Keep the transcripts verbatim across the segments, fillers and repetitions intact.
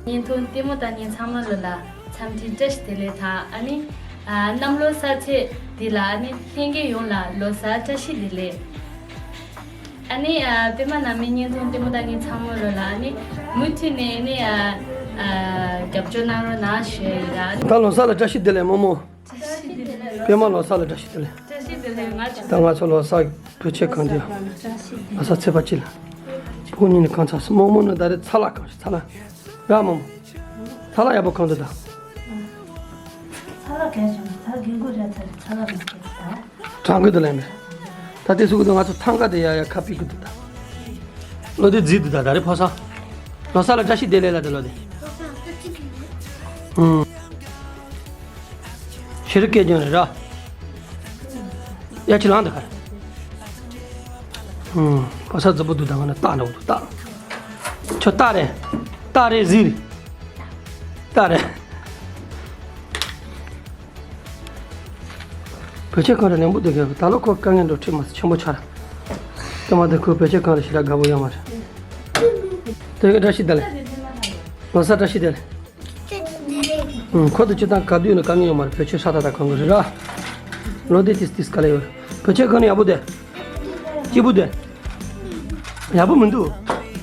བརྙན་ཐུང་ལྟད་མོ་ལྟ་མཁན་ཚང་མ་ལོ་ལ་འཚམས་འདྲི་བཀྲ་ཤིས་བདེ་ལེགས་དང་། ཨ་ནི་ཨ་གནམ་ལོ་གསར་ཚེས་འདི་ལ་ཨ་ནི་ལྷན་རྒྱས་ཡོངས་ལ་ལོ་གསར་བཀྲ་ཤིས་བདེ་ལེགས། ཨ་ནི་ཨ་པད་མ་ནང་མི་བརྙན་ཐུང་ལྟད་མོ་ལྟ་མཁན་ཚང་མ་ལོ་ལ་ཨ་ནི་མུ་མཐུད་ནས་ཨ་ནི་ཨ་ཨ་རྒྱབ་སྐྱོར་གནང་རོགས་གནང་ཞུ་ཡ་ཡིན་ལ། ད་ལོ་གསར་ལ་བཀྲ་ཤིས་བདེ་ལེགས་རྨོ་མོ། པད་མ་ལོ་གསར་ལ་བཀྲ་ཤིས་བདེ་ལེགས། བཀྲ་ཤིས་བདེ་ལེགས། ང་ཚོ་ད་ང་ཚོ་ལོ་གསར་བོད་ཆས་གང་དེ་ལོ་གསར་ཚེས་པ་གཅིག་ལ་ཕྲུ་གུ་གཉིས་ནས་གང་ཚ་སོང་། རྨོ་མོ་ནི་ད་རེས་ཚ་ལག་གང་ཞིག་ཚ་ལག་ར་རྨོ་མོ། ཚ་ལག་ཡག་པོ་གང་འདུག་ད། ཚ་ལག་གང་ཞིག་ཚ་རྒན་གོ་ར་ཚ་ཚ་ལག་མ་སྐྱེས་ད། གྲང་གི་འདུག་ལན་པས། ད་ལྟའི་སུ་གི་འདུག་ང་ཚོ་ཐང་ག་དེ་ཡ་ཡ་ཁ་ཕིག་གི་འདུག་ད། ལོ་དེ་རྫིས་འདུག་ད། ད་རེས་ཕོ་གསར། ལོ་གསར་ལ་བཀྲ་ཤིས་བདེ་ལེགས་ལ་དེ་ལོ་དེ། ཨུམ། ཤེས་རིག་སྐད་སྦྱོང་རེད་ར། ཡ་ཁྱི་ལང་དེ་ག་རེད། ཨུམ། ཕོ་གསར་རྫིག་པོ་འདུག་ད། ང་ན་སྟག་འདྲ་བོ་འདུག་སྟག་ཁྱོད་སྟག་རེད། སྟག་རེད་ཟིག་རེད། སྟག་རེད། བོད་ཆས་གང་རེ་ལེན་པོ་དེ་ག་ད་ལོ་ཁོ་དཀའ་ངལ་འགྲོ་ཁྲིད་མ་ཆེན་པོ་ཆགས། ཀྱེ་མ་དེ་ཁོའི་བོད་ཆས་གང་རེ་ཞེ་དྲག་དགའ་པོ་ཡོད་མ་རེད། དེ་ག་བཀྲ་ཤིས་བདེ་ལེགས། ལོ་གསར་བཀྲ་ཤིས་བདེ་ལེགས། ཁོ་དེ་སྤྱིར་བཏང་ག་དུས་ནས་དཀའ་ངལ་ཡོད་མ་རེད། བོད་ཆས་ཧྲ་ཐག་ཐག་གང་གི་རེད་ར། ལོ་དེ་ཏིས་ཏིས་དཀའ་ལས་ཡོད་རེད། བོད་ཆས་གང་ནས་ཡག་པོ་དེ། སྐྱིད་པོ་དེ། ཡག་པོ་མི་འདུག་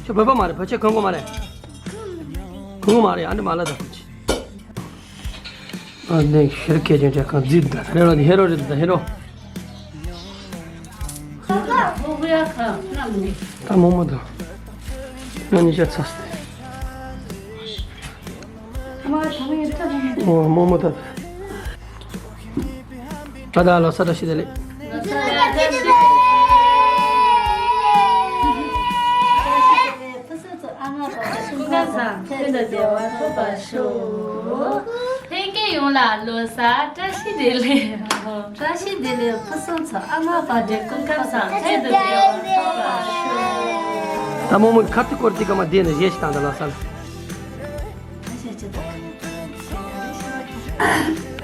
ཁྱོད་བོད་པ་མ་རེད། བོད་ཆས་གང་གོ་མ་རེད། གང་གོ་མ་རེད། ཨ་འདྲ་མ་ལ་ད་ཁོ་ཆི། ཨ་ནི་ཤེར་སྐད་ཅན་ཅག་གང་རྫིག་ད་རེ་རོ་ནི་ཧེ་རོ་རེད་ད་ཧེ་རོ། ད་མོ་མོ་དང་ང་གཉིས་ཆ་ཚ་སྟེ། ཨོ་མོ་མོ་ད་ད་ད་ལོ་གསར་བཀྲ་ཤིས་བདེ་ལེགས། ཕུན་སུམ་ཚོགས་ཨ་མ་པ་ཀུན་དགའ་བཟང་ཁྱོད་དང་བདེ་བ་ཐོབ་པར་ཤོག་ལྷན་རྒྱས་ཡོངས་ལ་ལོ་གསར་བཀྲ་ཤིས་བདེ་ལེགས། བཀྲ་ཤིས་བདེ་ལེགས། ཕུན་སུམ་ཚོགས་ཨ་མ་པ་འདྲེ་ཀུན་དགའ་བཟང་ཁྱོད་དང་བདེ་བ་ཐོབ་པར་ཤོག་ད་མོ་མོ་ཁ་ཏི་སྐོར་ཏི་ཀ་མ་བསྡད་ནས་གཞས་ཤིག་བཏང་ད་ལོ་གསར་ལ།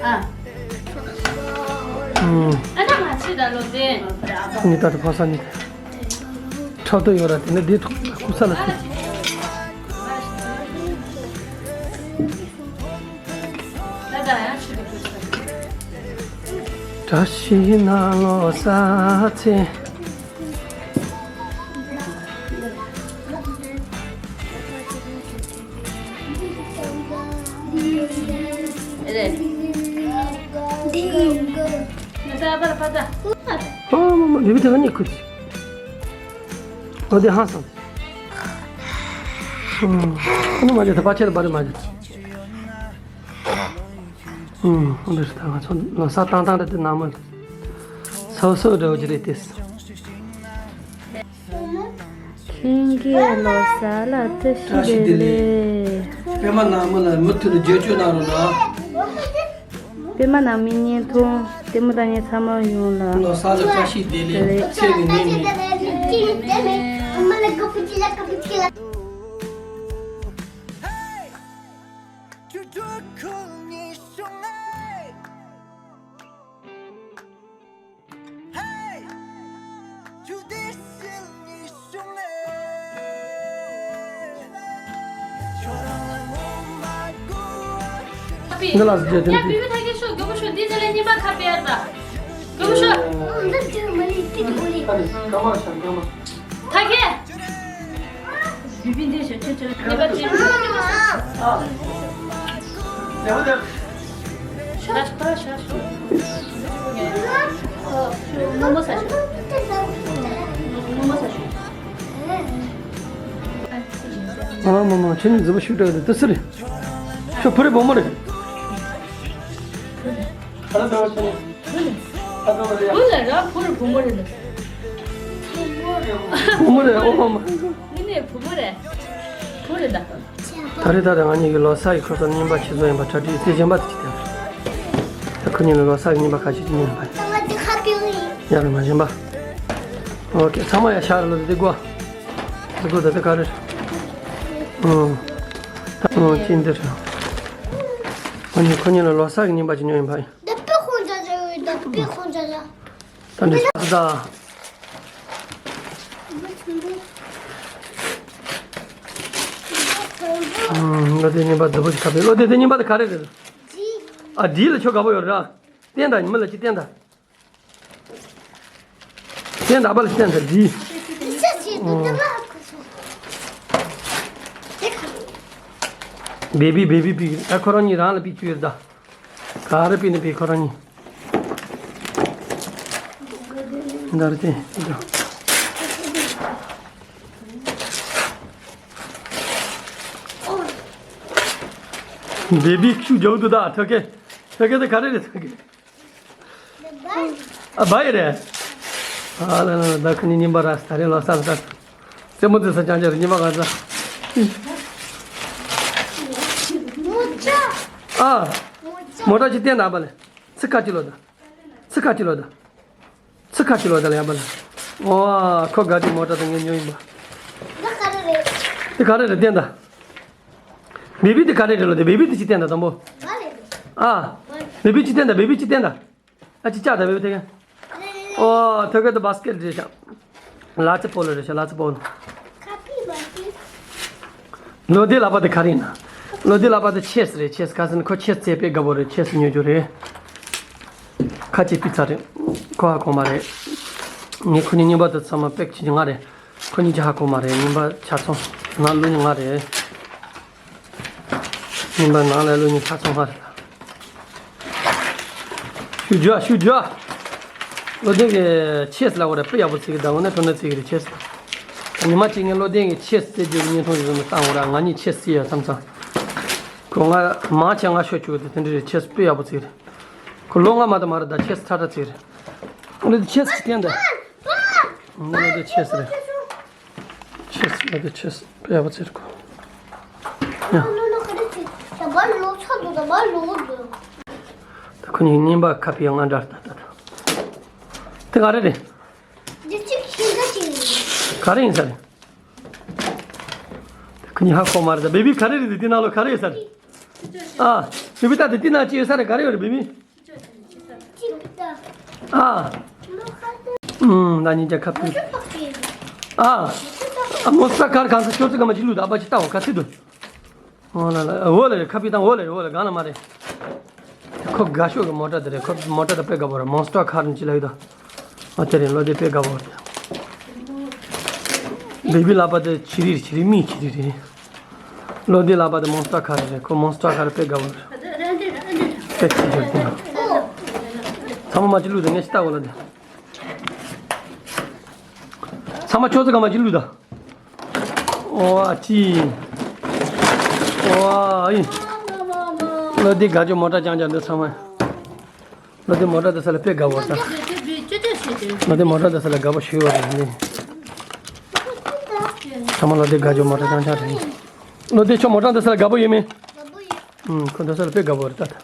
ཨ། ཨ་ན་མ་ཆི་ད་ལོ་དེ། ནི་ད་དུ་ཕ་ས་ནི། ཁྲག་ཏུ་ཡོད་ར་དེ་ནི་དེ་ཐོག་ཁུ་ས་ལ་ཐུག་ད་ད་ཡང་ཆི་ད་ཁུ་ས། བཀྲ་ཤིས་ན་ལོ་ས་ཚེ། ཨ་མ་མ་ལུས་དེ་ག་ནས་ཁུར། ཨོ་དེ་ཧང་སང་། ཨ་མ་མ་ཇི་ད་པ་ཆེ་ད་པ་རི་མ་ཇི། ཨུམ། འདིར་ད་ང་ཚོ་ལོ་གསར་བཏང་སྟངས་རེད་དེ་ནང་མ་སོ་སོ་འདྲ་བོ་ཅིག་རེད་དེ། ཁྱེད་ཀྱི་ལོ་གསར་ལ་བཀྲ་ཤིས་བདེ་ལེགས། པད་མ་ནང་མི་ལ་མུ་མཐུད་ནས་རྒྱབ་སྐྱོར་གནང་རོགས་གནང་། པད་མ་ནང་མི་བརྙན་ཐུང་ལྟད་མོ་ལྟ་མཁན་ཚང་མ་ཡོངས་ལ་ལོ་གསར་ལ་བཀྲ་ཤིས་བདེ་ལེགས། ཚེ་རིང་ནད་མེད། འདི་ལ་བརྗོད་དོན་ཡ་བི་བི་ཐ་གེ་ཤོ་གོ་མོ་ཤོ་འདི་ཟེར་ལེ་ཉི་མ་ཁ་པེ་ཡར་ད་གོ་མོ་ཤོ། ཐ་གེ། བི་བི་འདི་ཞོ་ཆོ་ཆོ་ཉི་མ་ཅི། ཤོ་ཤོ་ཤོ་ཤོ། མོ་མོ་ས་ཤོ། མོ་མོ་ས་ཤོ། ཨ་མ་མ་ཁྱེད་ནི་རྫི་བོ་ཤུགས་དྲག་འདུག་ཏི་སི་རེད། ཁྱོད་བུ་རེད་བུ་མོ་རེད། བུ་ལ་ར་བུ་རེད་བུ་མོ་རེད་ལ། བུ་མོ་རེད། ཨོ་མ་མ། ངི་ནས་བུ་མོ་རེད། བུ་རེད་ད། ད་རེས་ད་རེས་ང་གཉིས་ཀྱི་ལོ་གསར་གྱི་ཁོ་ཚོ་རྔན་པ་ཆེ་ཚོ་ཡིན་པ་གྲ་སྒྲིག་དེ་གཞན་པ་དེ་ཅི་དང་། ད་ཁོ་གཉིས་ལ་ལོ་གསར་གྱི་རྔན་པ་ཁ་ཤས་ཅིག་རྙེད་པ་ཡིན། ཡ་རེད་མ་གཞན་པ། ཨོ་ཀེ་ཚང་མ་ཡ་ཤ་ར་ལོ་དེ་དེ་དགོ། དེ་དགོ་ད་དེ་ག་རེ། ཨོ། ཨོ་ཅི་འདི་རེད། ཁོ་གཉིས་ཁོ་གཉིས་ལ་ལོ་གསར་གྱི་རྔན་པ་ཅིག་ཉོས་ཡིན་པ་ཡིན། ད་པི་ཁོང་ཅག་ཅག་ཡོད། ད་པི་ཁོང་ཅག་ཅག་ད་འདི་ས་ད། ཨུམ། བློ་བདེ་རྔན་པ་རྫིག་པོ་ཞིག་ཁ་པའི་བློ་བདེ་དེ་རྔན་པ་དེ་ག་རེ་རེད། ཨ་འདི་ལ་ཁྱོད་དགའ་པོ་ཡོད་ར། བསྟན་དང་ཉི་མ་ལ་ཅི་བསྟན་དང་། བསྟན་དང་པ་ལ་བསྟན་དང་འདི། བེ་བི་བེ་བི་པི་ཨ་ཁོ་རང་གཉིས་རང་ལ་པི་བཅུ་ཡོད་ད། ག་རེ་པི་ནི་པི་ཁོ་རང་གཉིས། འདར་ཏེ། བེ་བི་ཤུ་རྒྱག་འདུག་ད་ཐོ་ཀེ། ཐོ་ཀེ་དེ་ག་རེ་རེད་ཐོ་ཀེ། ཨ་བ་ཡི་རེད། ཨ་ལ་ལ་ད་ཁ་ནི་རྔན་པ་ར་ད་རེ་ལོ་གསར་ད། རྩེད་མོ་དེ་ས་ཅང་ཅང་རེད་རྔན་པ་ག་ས། ཨ། མོ་ཊ་ཅིག་བསྟན་ད་པ་ལེ། ཚི་ཁ་ཅི་ལོ་ད། ཚི་ཁ་ཅི་ལོ་ད། ཚི་ཁ་ཅི་ལོ་ད་ལ་ཡ་པ་ལ། ཨོ་ཁོ་ག་དེ་མོ་ཊ་དང་ངས་ཉོ་ཡིན་པ། ད་ག་རེ་རེད། དེ་ག་རེ་རེད་བསྟན་ད། བེ་བི་དེ་ག་རེ་རེད་ལོ་དེ་བེ་བི་དེ་ཅི་བསྟན་ད་དང་པོ། ཨ། བེ་བི་ཅི་བསྟན་ད་བེ་བི་ཅི་བསྟན་ད། ཨ་ཅི་ཅག་ད་བེ་བི་དེ་ག་ཨོ་ཐོ་ཀེ་དེ་བ་སི་ཀེ་ཊི་རེད་ཤག་ལ་ཙི་པོ་ལོ་རེད་ཤག་ལ་ཙི་པོ་ལོ། ལོ་དེ་ལག་པ་དེ་ག་རེ་ཡིན་ན། ལོ་དེ་ལག་པ་དེ་ཆེ་སི་རེད། ཆེ་སི་ག་ཟེར་ན་ཁོ་ཆེ་སི་རྩེ་དཔེ་དགའ་པོ་རེད། ཆེ་སི་ཉོ་རྒྱུ་རེད། ཁ་ཅིག་པི་ཚ་རེད། ཁོ་ཧ་གོ་མ་རེད། ངས་ཁོ་གཉིས་རྔན་པ་དེ་ཚང་མ་པེག་བྱེད་ཀྱི་ང་རེད། ཁོ་གཉིས་ཀྱི་ཧ་གོ་མ་རེད། རྔན་པ་ཆ་ཚང་ང་བླུགས་ནི་ང་རེད། རྔན་པ་ནང་ལ་བླུགས་ནི་ཆ་ཚང་ང་རེད། ཤུ་རྒྱུ་ཨ་ཤུ་རྒྱུ་ཨ། བློ་ལྡན་གྱི་ཆེ་སི་ལ་འོ་ར་དཔེ་ཡག་པོ་ཚིག་གི་ད་འོ་ན་དོ་ན་ཚིག་གི་རེད་ཆེ་སི། ཉི་མ་གཅིག་ངས་བློ་ལྡན་གྱི་ཆེ་སི་རྩེ་རྒྱུ་གི་བརྙན་ཐུང་ཞིག་བཟོས་ནས་བཏང་འོ་ར་ང་གཉིས་ཆེ་སི་ཡ་བསམ་ཙང་། ཁོ་ང་མང་ཆེ་ང་ཤོད་བཅུག་དེ་དེ་འདྲ་རེད་ཆེ་སི་དཔེ་ཡག་པོ་ཚིག་རེད། ཁོ་ལོ་ལྔ་མ་གཏོགས་མ་རེད་ད་ཆེ་སི་ཁྲ་ཁྲ་ཚིག་རེད། འོ་ལེ་ཆེ་སི་ཅི་བསྟན་ད། འོ་ལེ་ཆེ་སི་རེད། ཆེ་སི་ལ་དེ་ཆེ་སི་དཔེ་ཡག་པོ་ཚིག་རེད་ཁོ། ཡ། ད་ཁོ་གཉིས་རྔན་པ་ཁ་པའི་ང་འདྲ་ད་ད་ད། དེ་ག་རེ་རེད། འདི་གཅིག་ཤིང་ཁ་ཅིག་ཡིན། ག་རེ་ཡིན་ས་རེད། ཁོ་གཉིས་ཧ་གོ་མ་རེད་ད་བེ་བི་ག་རེ་རེད་དེ་དེ་ནང་ལོ་ག་རེ་ཡོད་ས་རེད། ཨ། བེ་བི་ད་དེ་དེ་ནང་ཅི་ཡོད་ས་རེད་ག་རེ་ཡོད་རེད་བེ་བི། ཅི་བི་ད། ཨ། ཨུམ་ད་ཉིན་ཅག་ཁ་ཕི། ཨ། ཨ་མོ་ས་ཁར་གང་ས་ཅོ་ཙི་ག་མ་ཅི་ལུས་ད་ཨ་པ་ཅི་ལྟ་བ་ག་ཚིག་ཏུ། འོ་ལ་ལ་འོ་ལ་རེད་ཁ་ཕི་དང་འོ་ལ་རེད་འོ་ལ་གང་ལ་མ་རེད། ཁོ་དགའ་ཤོས་ཀྱི་མོ་ཊ་དེ་རེད། ཁོ་མོ་ཊ་དེ་དཔེ་དགའ་པོ་རེད། མོན་སི་ཊར་ཁ་ར་ཅི་ལབ་ཡོད་ད། ཨ་དེ་རེད་བློ་བདེ་དཔེ་དགའ་པོ་རེད། བེ་བི་ལག་པ་དེ་ཆི་རི་རེད་ཆི་རི་མིག་ཆི་རི་རེད། བློ་བདེ་ལག་པ་དེ་མོན་སི་ཊར་ཁ་ར་རེད། ཁོ་མོན་སི་ཊར་ཁ་ར་དཔེ་དགའ་པོ་རེད། དཔེ་ཆི་རི་རེད། ཚང་མ་མ་ཅི་ལུས་དེ་ངས་ཤི་ལྟ་གོ་ལ་དེ། ཚང་མ་ཁྱོད་ཚོ་ག་མ་ཅི་ལུས་ད། ཨོ་ཨ་ཅི། ཨོ་ཨ་ཨི། བློ་བདེ་དགའ་ཅོ་མོ་ཊ་རྐྱང་རྐྱང་འདི་ཚང་མ། བློ་བདེ་མོ་ཊ་འདི་ས་ལ་དཔེ་དགའ་བོ་ད། བློ་བདེ་མོ་ཊ་འདི་ས་ལ་དགའ་བོ་ཞུ་བ་རེད་ནི། ཚང་མ་བློ་བདེ་དགའ་ཅོ་མོ་ཊ་རྐྱང་རྐྱང་རེད། བློ་བདེ་ཁྱོད་མོ་ཊ་འདི་ས་ལ་དགའ་བོ་ཡོད་མེད། ཨུམ་ཁོ་འདི་ས་ལ་དཔེ་དགའ་བོ་རེད་ད།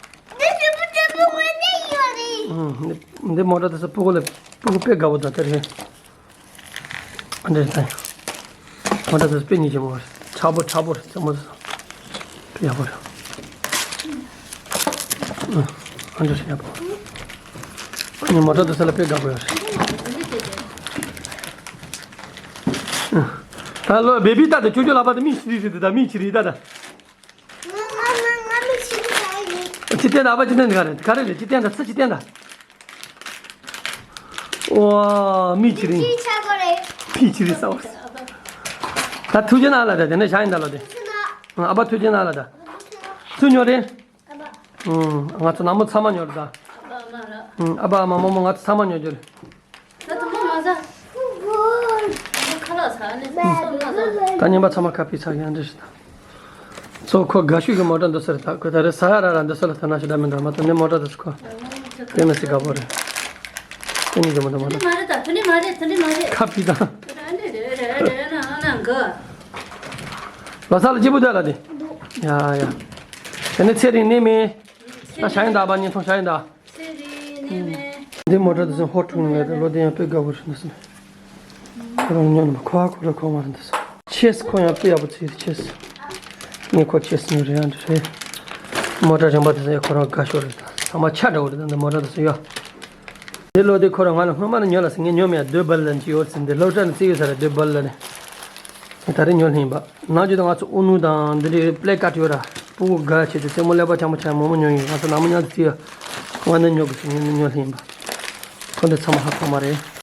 ཨུམ་འདི་མོ་ཊ་འདི་ས་སྤུ་གུ་ལ་སྤུ་གུ་དཔེ་དགའ་བོ་ད་དེ་རེད། ཨ་འདྲ་ད། མོ་ཊ་དེ་དཔེ་ཉིད་ཆེན་མོ་རེད། དྲག་པོ་དྲག་པོ་རེད་ཚང་མ་དེ་དཔེ་ཡག་པོ་རེད། ཨ་འདྲ་ཡག་པོ། ཨ་ནི་མོ་ཊ་དེ་ས་ལ་དཔེ་དགའ་པོ་ཡོད་རེད། ད་ལོ་བེ་བི་ད་དེ་ཅོ་ཅོ་ལག་པ་དེ་མིག་ཆི་རི་རེད་ད་མིག་ཆི་རི་ད་ད། ང་ང་ང་མི་ཆི་རི་ད་ཡིན། ཅི་བསྟན་ད་ཨ་ཕ་ཅི་བསྟན་ག་རེད་ག་རེ་རེད་ཅི་བསྟན་ད་ཚི་ཅི་བསྟན་ད། ཨོ། མིག་ཆི་རི། ཆ་གོ་རེད། མིག་ཆི་རི་ས་འོ། ད་ཐུགས་རྗེ་གནང་ལ་ད་དེ་ནས་བཞག་ཡིན་ད་ལོ་དེ། ཨ་ཕ་ཐུགས་རྗེ་གནང་ལ་ད། ཚུར་ཉོ་རེད། ཨ་ང་ཚོ་ནང་མོ་ཚང་མ་ཉོ་རེད་ད། ཨ་ཕ་ཨ་མ་རྨོ་མོ་ང་ཚོ་ཚང་མ་ཉོ་རྒྱུ་རེད། ད་དུང་མ་མ་ཟ། ཁ་ལག་ཟ་ནས་སོ་མ་ཟ། ད་ཉིན་པ་ཚང་མ་ཁ་ཕྱེ་ཚར་ཡང་འདྲི་ཞིག་ད། ཚོ་ཁོ་དགའ་ཤོས་ཀྱི་མོ་ཊ་འདི་སར་ད་ཁོ་ད་རེ་ས་ཡ་ར་ར་འདི་སར་ལ་ད་ན་ཞིག་ད་མི་འདྲ་མ་ད་ནི་མོ་ཊ་འདི་སུ་ཁོ། དེ་མི་སྲིད་དགའ་པོ་རེད། དེ་ནི་ཀྱི་མོ་ཊ་མོ་ཊ། དེ་མ་རེད་ད་དེ་ནི་མ་རེད་དེ་ནི་མ་རེད། ཁ་ཕྱེ་ད། ཨ་ནི་རེད་རེད་རེད་ན་ཨ་ན་འགའ། ལོ་སར་ལ་སྐྱིད་པོ་འདུག་ལ་དེ། ཡ་ཡ། དེ་ནི་ཚེ་རིང་ནི་མི། ད་ཤ་ཡིན་ད་པ་ཉིན་ཐོང་ཤ་ཡིན་ད། འདི་མོ་ཊ་འདི་ཚོ་ཧོ་ཁྲུང་ལས་རེད་ལོ་དེ་ཡང་དཔེ་དགའ་པོ་རེད་འདི་ཚོ། ཁོ་རང་ཉོ་ནི་མ་ཁོ་ཧ་ཁོ་ར་ཁོ་མ་རེད་འདི་ཚོ། ཆེས་ཁོ་ཡང་དཔེ་ཡག་པོ་ཚིག་རེད་ཆེས། ངས་ཁོ་ཁྱེར་སོང་རེད། ཡང་འདྲ་རེད། མོ་ཊ་རིམ་པ་དེ་ཚོ་ཡ་ཁོ་རང་དགའ་ཤོར་རེད། ད་ཚང་མ་ཆ་འདྲ་བོ་རེད། ད་འདི་མོ་ཊ་དེ་ཚོ་ཡ། འདི་ལོ་དེ་ཁོ་རང་ང་ལ་སྔོན་མ་ནས་ཉོ་ལ་ཟེར། ངས་ཉོ་མེད། ཡ་རྡོ་སྦལ་ལ་ཅིག་ཡོད་ཟེར། འདི་སློབ་གྲྭ་ནས་བརྩི་ཡོད་ས་རེད། རྡོ་སྦལ་ལ་ནས། ད་རེས་ཉོ་ལེན་པ། ནང་ཆོས་དང་ང་ཚོ་ཨུ་ནུ་དང་འདི་འདྲའི་པླེ་ཀ་ཊི་ཡོད་ར། སྤུ་གུ་དགའ་བྱེད་དུ་རྩེད་མོ་ཀླད་པ་འཆམ་པོ་ཆགས་མང་པོ་ཉོ་ཡིན། ང་ཚོ་ནང་མི་ཉག་ཚོ་བརྩི་ཡ། ང་ནི་ཉོ་དགོས་ཟེར། ངས་ནི་ཉོ་ལེན་པ། ཁོ་འདི་ཚང་མ་ཧ་གོ་མ་རེད།